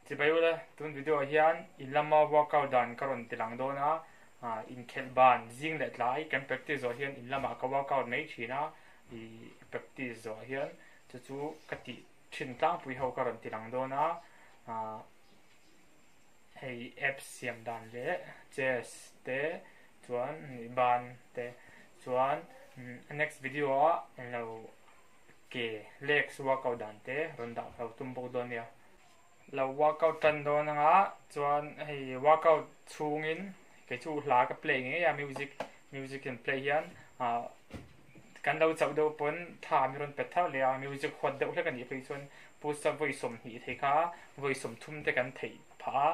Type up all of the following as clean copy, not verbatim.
Chibai ule, tun video ah hian in lama workout dan ka rawn ti lang dawn a, inkhelh ban zing leh tlai kan practice zawh hian in lamah ka workout mai thin a, i practice zawh hian chu chu ka tih thin tlangpui ho ka rawn ti lang dawn a, hei apps siam dan leh chest te chuan ban te chuan next video ah englo ke legs workout dan te rawn dah ka lo tum bawk dawn nia. Lo workout tan dawn anga chuan hei workout chhungin kei chu hla ka play ngei a music music in play hian ah kan lo chauh deuh pawn tha mi rawn pet thar leh a music huat deuh hlek a nih phei chuan push up vawi 20 thei kha vawi 30 te kan theih phah a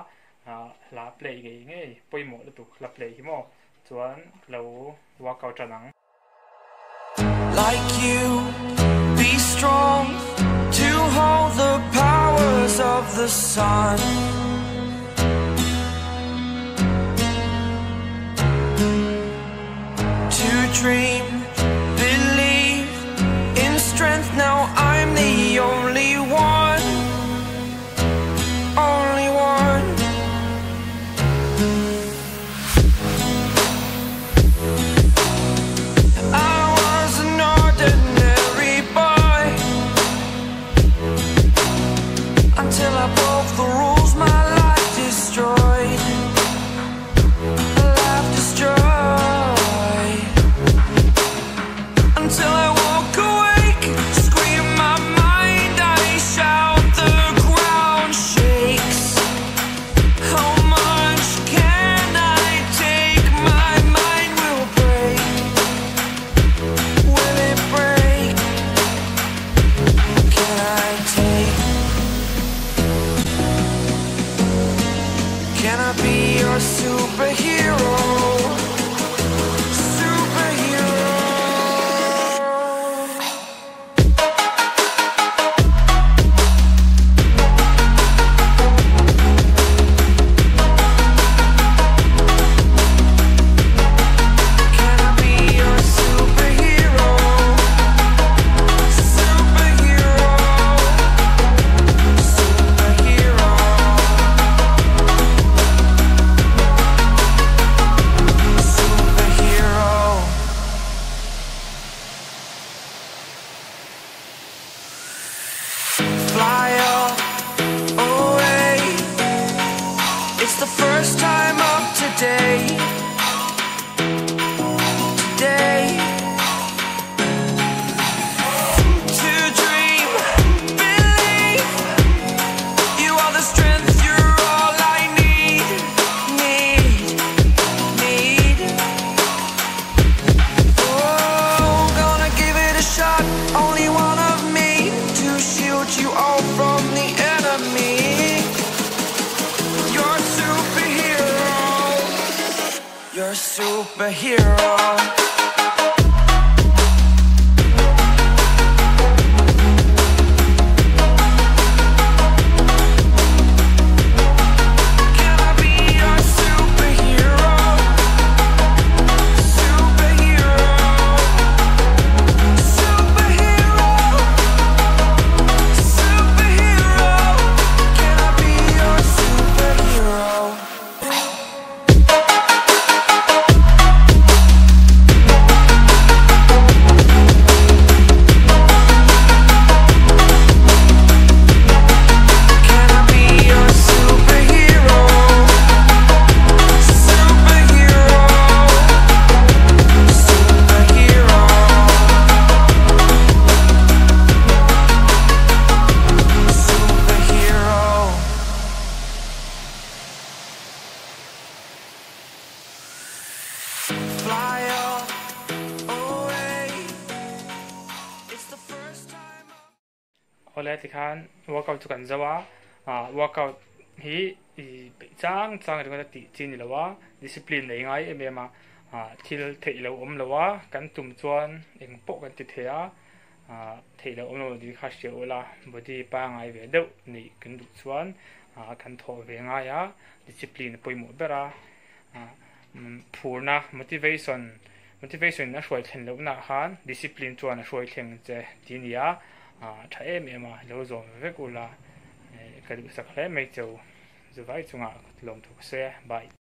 ah hla play ngei ngei pawimawh lutuk hla play hi maw chuan lo workout tan ang. Like you, be strong to hold the powers of the sun. To dream, believe in strength. Now I'm the only one, only one. I was an ordinary boy until I broke the rules, my life destroyed. Life destroyed. Until I woke awake, scream my mind, I shout, the ground shakes. How much can I take? My mind will break. Will it break? Can I take? Can I be your superhero? Superhero. Can I be your superhero? Superhero. Superhero. Superhero. Fly away. It's the first time of today. Today. To dream, believe. You are the strength, you're all I need. Need, need. Oh, gonna give it a shot. Only one of me to shield you all from the enemy. You're a superhero. You're a superhero. Can I be your superhero? Superhero. Superhero. Superhero. Can I be your superhero? Can I be your superhero? Superhero. Superhero. Superhero. Fly away. It's the first time. Awle tikhan workout chu kan zo a, ah workout hi i peih chang chang ringawt a tih chi ni lo a, discipline nei ngai em em a, ah thil theih lo awm lo a, kan tum chuan eng pawh kan ti thei a, ah theih lo awm lo tih kha hria ula body pangai ve deuh neih kan duh chuan ah kan thawh ve ngai a, discipline a pawimawh ber a, ah phurna motivation motivation in a hruai thlen loh nah khan discipline chuan a hruai thleng che tih a ni a, ah tha em em a lo zawm vek ula. Ka duhsak hle mai cheu. Zuvai chungah lawmthu ka sawi a. Bye.